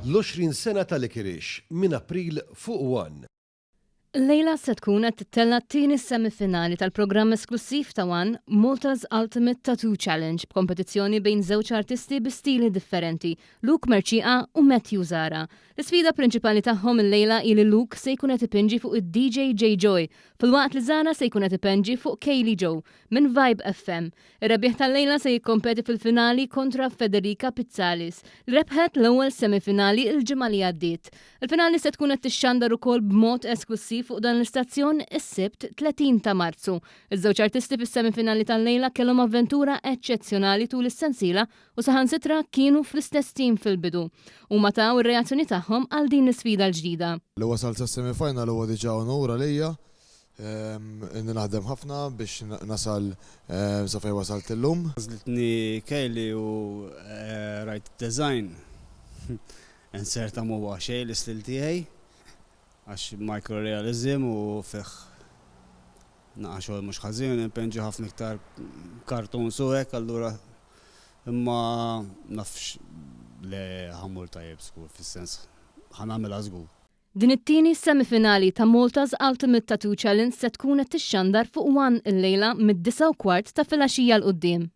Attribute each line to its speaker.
Speaker 1: L-20 sena ta' Licorice minn April fuq One.
Speaker 2: Illejla se tkun qed tittella' t-tieni semifinali tal-programm esklussiv ta' One, Malta's Ultimate Tattoo Challenge b'kompetizzjoni bejn żewġ artisti bi stili differenti, Luke Mercieca u Matthew Zahra. L-isfida prinċipali tagħhom illejla hi li Luke se jkun qed ipinġi fuq id-DJ Jay Joy filwaqt li Zahra se jkun qed ipenġi fuq Kaylee Joe minn Vibe FM. Ir-rebbieħ tal-lejla se jikkompeti fil-finali kontra Federica Pizzalis, li rebħet l-ewwel semifinali l-ġimgħa li għaddiet. Il-finali se tkun qed tixxandar ukoll b'mod esklussiv fuq dan l-istazzjon is-Sibt 30 ta' Marzu. Iż-żewġ artisti fis-semifinali tal-lejla kellhom avventura eċċezzjonali tul is-sensiela u saħansitra kienu fl-istess tim fil-bidu. Huma taw ir-reazzjoni tagħhom għal din l-isfida l-ġdida.
Speaker 3: Li wasalt sas-semifinal huwa diġà unur għalija. Ilni naħdem ħafna biex nasal sa fejn wasalt illum.
Speaker 4: Għażlitni Kayleigh u rajt id-design. Inserta m'huwa xejn l-istil tiegħi għax micro-realism u fih naqa' xogħol mhux ħażin, inpenġi ħafna iktar cartoons u hekk allura imma naf li ħa mmur tajjeb żgur fis-sens ħa nagħmilha żgur.
Speaker 2: Din it-tieni semifinali ta' Malta's Ultimate Tattoo Challenge se tkun qed tixxandar fuq one illejla mid-disgħa u kwart ta' filgħaxija 'l quddiem.